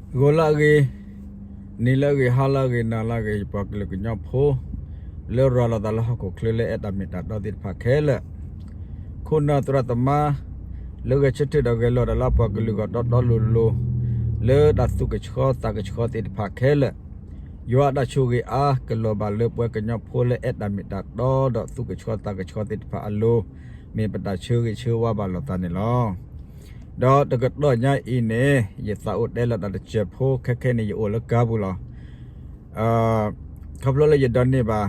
ဂီၤလၢအဂ့ၤ, နံၤလၢအဂ့ၤ, ဟါလၢအဂ့ၤ, နၤလၢအဂ့ၤ, ယပှၤကလုာ်ကညီဖိ လၢရၤလီၤသးလၢဟီၣ်ခိၣ်ချၢလၢအဲၣ်တၢ်မ့ၢ်တၢ်တီသ့ၣ်တဖၣ်ခဲလၢာ်, ခိၣ်နၢ်သရၣ်သမါ လၢဂဲၤဆၢထၢၣ်ဒီးဂဲၤလိာ်တၢ်လၢအပှၤကလုာ်ဂီၢ်တီတီလိၤလိၤ လၢတၢ်သူၣ်ကဆှီသးကဆှီသ့ၣ်တဖၣ်ခဲလၢာ်, ယွၤအတၢ်ဆိၣ်ဂ့ၤအါ ကလီၤဘၣ်လၢပှၤကညီဖိလၢအဲၣ်တၢ်မ့ၢ်တၢ်တီဒီးသူၣ်ကဆှီသးကဆှီသ့ၣ်တဖၣ်အလိၤ, မ့ၢ်ပတၢ်ဆၢဂ့ၤဆၢဝါဘၣ်လိာ်သးန့ၣ်လီၤ. ဒီးတကတီၢ်ညါအံၤန့ၣ် ယသးအိၣ်တဲလီၤတၢ်တစဲးဖိ ခဲခဲအံၤန့ၣ် ယအိၣ်လၢကါပူၤလီၤ. ခီဖျိလၢယဒိးန့ၢ်ဘၣ်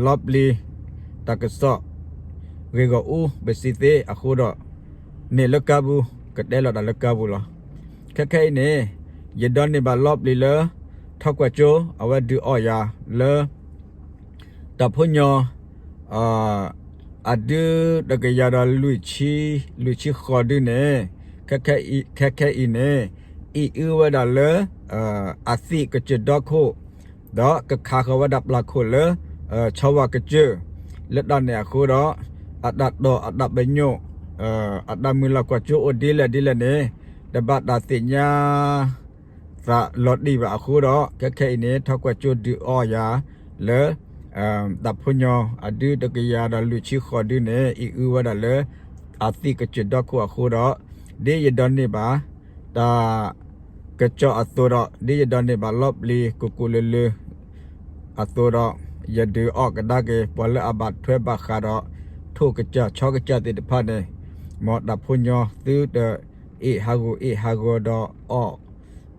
လီပျံၤ တၢ်ကစီၣ် ဂ့ၢ်ဂီၢ်အူ ပစံးသ့အဃိဒီး န့ၣ်လၢကါပူၤ ကတဲလီၤတၢ်လၢကါပူၤလီၤ. ခဲခဲအံၤန့ၣ် ယဒိးန့ၢ်ဘၣ်လီပျံၤလၢ ထီၣ်ကွၢ်ကၠိ အဝဲဒုးအီၣ်ယၤလၢ တၢ်ဖိညီ အဒုတကယၤဒီးလွံၢ်ဆံ လွံၢ်ဆံဃိးဒုန့ၣ် ခဲခဲအံၤန့ၣ် အံၣ်အုဝဲဒၣ်လၢ အသံၣ်ကစၢၢ်ဒီခိၣ် ဒီးကခးဃီၤဝဲဒၣ်ပျၢ်ခိၣ်လၢ ဆီဝါကစၢၢ် လၢတၢ်န့ၣ်အဃိဒီး အတၢ်တိာ်အတၢ်ပညိၣ် အတၢ်မုၢ်လၢ်ကွၢ်ကၠိအိၣ်ဒ်လဲၣ်ဒ်လဲၣ်န့ၣ် တဘၣ်တၢ်သ့ၣ်ညါ သးလီၤတံၢ်ဘၣ်အဃိဒီး ခဲခဲအံၤန့ၣ် ထီၣ်ကွၢ်ကၠိဒုးအီၣ်ယၤလၢ တၢ်ဖိညီအဒုတကယၤဒီးလွံၢ်ဆံဃိးဒုန့ၣ် အံၣ်အုဝဲဒၣ်လၢ အသံၣ်ကစၢၢ်ဒီခိၣ်အဃိဒီး ဒ်ယဒိးန့ၢ်ဘၣ် တၢ်ကစီၣ်အသိးဒီး ဒ်ယဒိးန့ၢ်ဘၣ်လီပျံၤ ကိၢ်ကိၢ်လၢၤလၢၤ အသိးဒီး ယဒုးအီၣ်ကဒါက့ၤ ပှၤလၢအဘၣ်ထွဲဘၣ်ဃးဒီး ထိၣ်ကစၢ်ဆီကစၢ်သ့ၣ်တဖၣ်န့ၣ် မ်တၢ်ဖိညီသုတအ့ၣ်ဟးဂီၤအ့ၣ်ဟးဂီၤဒီးအီၣ်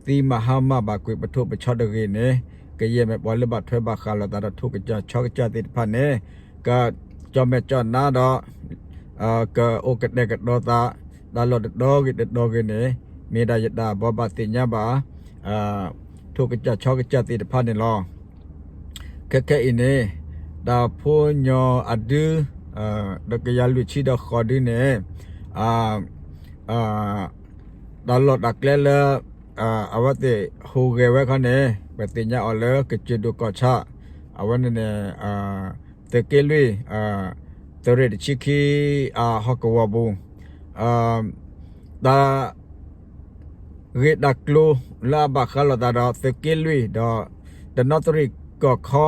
သံမၤဟါမၢ်ဘၣ်ကွံာ်ပထိၣ်ပဆီတဂ့ၤန့ၣ် ကယဲၢ်မ့ၢ်ပှၤလၢဘၣ်ထွဲဘၣ်ဃးလိာ်သးဒီးထိၣ်ကစၢ်ဆီကစၢ်သ့ၣ်တဖၣ်န့ၣ် ကကၠီၣ်မဲာ်ကၠီၣ်နါဒီး ကအိၣ်ကတဲာ်ကတီၤသး တၢ်လီၢ်တတီၤဂ့ၤတတီၤဂ့ၤန့ၣ် မ့ၢ်ဒၣ်ယတၢ်ဘိးဘၣ်သ့ၣ်ညါဘၣ် ထိၣ်ကစၢ်ဆီကစၢ်သ့ၣ်တဖၣ်န့ၣ်လီၤ. ခဲခဲအံၤန့ၣ် တၢ်ဖိညီအဒု တကယၤလွံၢ်ဆံဒီးဃိးဒုန့ၣ် တၢ်လီၢ်တၢ်ကျဲလၢ အဝဲသ့ၣ်ဟူးဂဲၤဝဲခီန့ၣ် ပသ့ၣ်ညါအီၤလၢကစၢၢ်ဒိၣ်ကီၢ်ဆၣ် အဝဲန့ၣ်န့ၣ် သုးက့လွံၢ် သုးရ့ၣ်တဆံခံ အဟီၣ်ကဝီၤပူၤ တၢ် ဂ့ၢ်တၢ်ကျိၤလၢအဘၣ်ဃးလိာ်သးဒီးသုးက့လွံၢ်ဒီး တနီသရံၣ်ကီၢ်ခီ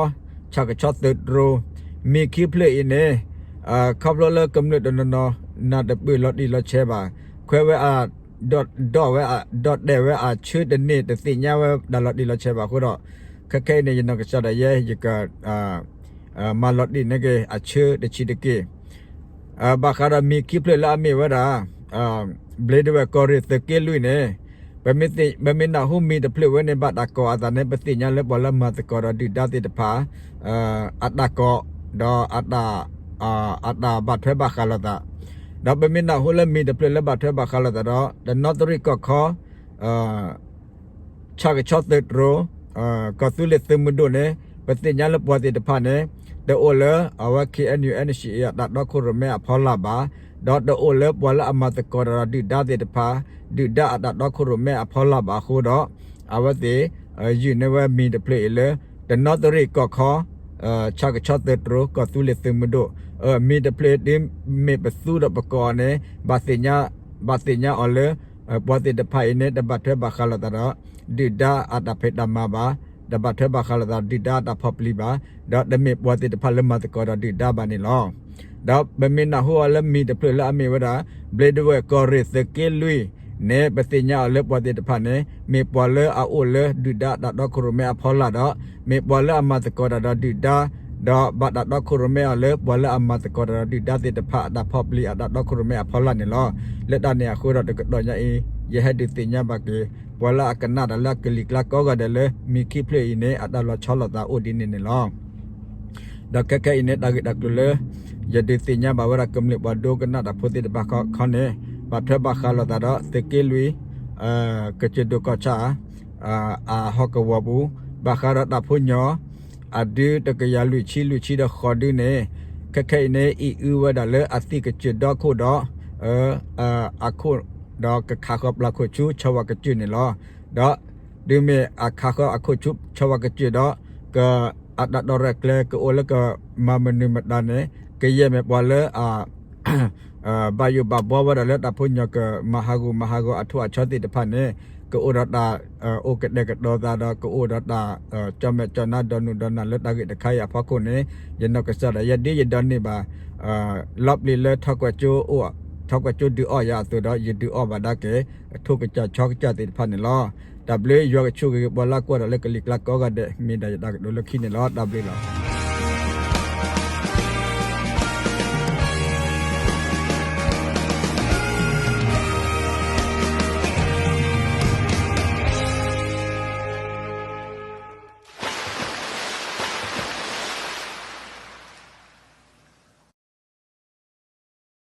ဆၣ်ကဆီသုးတြိၤ မံၤခံဖျၢၣ်အံၤန့ၣ် ခီဖျိလၢကမျၢၢ်တနီၤနီၤ နၢ်တပၢၢ်လီၤတံၢ်လီၤဆဲးဘၣ် ခွဲးဝဲအ ဒီးဝဲ ဒီးတဲာ်ဝဲအဆၢတန့ၢ် တသ့ၣ်ညါဝဲဒၣ်လီၤတံၢ်လီၤဆဲးဘၣ်အဃိဒီး ခဲခဲအံၤန့ၣ် ယနီၢ်ကစၢ်ဒၣ်ယဲ ယက မၤလီၤတံၢ်န့ၢ်က့ၤအဆၢတဆံးတက့ၢ်. ဘၣ်ဃးဒီးမံၤခံဖျၢၣ်လၢအမ့ၢ်ဝဲဒၣ် ဘျ့ဒဝဲၢ်ကီၢ်ရ့ၣ်သုးက့လွံၢ်န့ၣ် ပမ့ၢ်နၢ်ဟူမံၤတဖျၢၣ်ဝဲန့ၣ် ဘၣ်တၢ်ကိးအသးန့ၣ် ပသ့ၣ်ညါလၢပှၤလၢမၤသကိးဒီးဒုၣ်ဒါသ့ၣ်တဖၣ် အတၢ်ကိး ဒီး အတၢ်ဘၣ်ထွဲဘၣ်ဃးလိာ်သး ဒီးပမ့ၢ်နၢ်ဟူလၢမံၤတဖျၢၣ်လၢဘၣ်ထွဲဘၣ်ဃးလိာ်သးဒီး တနီသရံၣ်ကီၢ်ခီ ဆၣ်ကဆီသုးတြိၤ ကီၢ်သူလ့ၤသုးမုၢ်ဒိၣ်န့ၣ် ပသ့ၣ်ညါလၢပှၤသ့ၣ်တဖၣ်န့ၣ် တအိၣ်လၢအဝဲ ခ့ၣ်အဲၣ်ယူၣ် အဲၣ်ယူၣ် အတၢ်တီခိၣ်ရိၣ်မဲအဖီလာ်ဘၣ်, ဒီးတအိၣ်လၢပှၤလၢအမၤသကိးတၢ်ဒီးဒုၣ်ဒါသ့ၣ်တဖၣ် ဒုၣ်ဒါအတၢ်တီခိၣ်ရိၣ်မဲအဖီလာ်ဘၣ်အဃိဒီး အဝဲသ့ၣ် ယုၢ်န့ၢ်ဝဲမံၤတဖျၢၣ်အံၤလၢ တနီသရံၣ်ကီၢ်ခီ ဆၣ်ကဆီသုးတြိၤ ကီၢ်သူလ့ၤသုးမုၢ်ဒိၣ် မံၤတဖျၢၣ်ဒ်မ့ၢ်ပသူဒီးပကိးအီၤန့ၣ် ဘၣ်သ့ၣ်ညါအီၤလၢ ပှၤသ့ၣ်တဖၣ်အံၤန့ၣ် တဘၣ်ထွဲဘၣ်ဃးလိာ်သးဒီး ဒုၣ်ဒါအတၢ်ဖံးတၢ်မၤဘၣ်, တဘၣ်ထွဲဘၣ်ဃးလိာ်သးဒီးဒုၣ်ဒါအတၢ်ဖီၣ်ပျံၤဘၣ်, ဒီးတမ့ၢ်ပှၤသ့ၣ်တဖၣ်လၢမၤသကိးဒီးဒုၣ်ဒါဘၣ်န့ၣ်လီၤ. ဒီးပမ့ၢ်နၢ်ဟူအီၤလၢမံၤတဖျၢၣ်လၢအမ့ၢ်ဝဲဒၣ် ဘျ့ဒဝဲၢ်ကီၢ်ရ့ၣ်သုးက့လွံၢ်န့ၣ် ပသ့ၣ်ညါအီၤလၢပှၤသ့ၣ်တဖၣ်န့ၣ် မ့ၢ်ပှၤလၢအအိၣ်လၢဒုၣ်ဒါအတၢ်တီခိၣ်ရိၣ်မဲအဖီလာ်ဒီး မ့ၢ်ပှၤလၢအမၤသကိးတၢ်ဒီးဒုၣ်ဒါ ဒီးဘၣ်တၢ်တီခိၣ်ရိၣ်မဲအီၤလၢပှၤလၢအမၤသကိးတၢ်ဒီးဒုၣ်ဒါသ့ၣ်တဖၣ်အတၢ်ဖီၣ်ပျံၤအတၢ်တီခိၣ်ရိၣ်မဲအဖီလာ်န့ၣ်လီၤ. လၢတၢ်န့ၣ်အဃိဒီးတကတီၢ်ညါအံၤ ယဟဲဒုးသ့ၣ်ညါဘၣ်က့ၤ ပှၤလၢအကနၣ်တၢ်လၢအကလံၤကျါကိးဂၤဒဲးလၢမံၤခံဖျၢၣ်အံၤန့ၣ် အတၢ်လီၤဆီလိာ်သးအိၣ်ဒ်န့ၣ်န့ၣ်လီၤ. ဒီးခဲခဲအံၤန့ၣ် တၢ်ဂ့ၢ်တၢ်ကျိၤလၢ ယဒုးသ့ၣ်ညါဘၣ်ဝဲဒၣ်ကမျၢၢ်ပှၤဒိကနၣ်တၢ်ဖိသ့ၣ်တဖၣ်ခီန့ၣ် ဘၣ်ထွဲဘၣ်ဃးလိာ်သးဒီးသုးက့လွံၢ် ကစၢၢ်ဒိၣ်ကီၢ်ဆၣ် အဟီၣ်ကဝီၤပူၤ ဘၣ်ဃးဒီးတၢ်ဖိညီ အဒုတကယၤလွံၢ်ဆံလွံၢ်ဆံဒီးဃိးဒုန့ၣ် ခဲခဲအံၤန့ၣ် အံၣ်အုဝဲဒၣ်လၢအသံၣ်ကစၢၢ်ဒီခိၣ်ဒီး အခိၣ်ဒီးကခးဃီၤပျၢ်ခိၣ်ဆူဆီဝါကစၢၢ်န့ၣ်လီၤ. ဒီးတုၤမ့ၢ်အခးဃီၤအခိၣ်ဆူဆီဝါကစၢၢ်ဒီး ကအတၢ်တီရဲၣ်ကျဲၤကအိၣ်လၢကမၤမနုၤမတၤန့ၣ် ကယဲၢ်မ့ၢ်ပှၤလၢ ဘၣ်ယိၣ်ဘၣ်ဘှီဝဲဒၣ်လၢတၢ်ဖိညီကမၤဟးဂူာ်မၤဟးဂီၤအထိၣ်အဆီသ့ၣ်တဖၣ်န့ၣ် ကအိၣ်ဒီးတၢ် အိၣ်ကတဲာ်ကတီၤသးဒီး ကအိၣ်ဒီးတၢ် ကၠီၣ်မဲာ်ကၠီၣ်နါ ဒီးနုာ်ဒီးနၢ်လၢတၢ်ဂ့ၢ်တခါအံၤအဖီခိၣ်န့ၣ် ယနီၢ်ကစၢ်ဒီး ယဒ်ယဒိးန့ၢ်ဘၣ် လီပျံၤလၢ ထီကွဲၢ်ကၠိဒုးအီၣ်ယၤအသိးဒီး ယဒုးအီၣ်ဘၣ်ဒၣ်က့ၤ အထိၣ်ကစၢ်ဆီကစၢ်သ့ၣ်တဖၣ်န့ၣ်လီၤ. တၢ်ဘျုး ယွၤကဆိၣ်ဂ့ၤက့ၤပှၤလၢကွၢ်ဒီးလၢကလံၤကျါကိးဂၤဒဲး မ့ၢ်ဒၣ်ယတၢ်ကတိၤလၢခံန့ၣ်လီၤ. တၢ်ဘျုးလီၤ.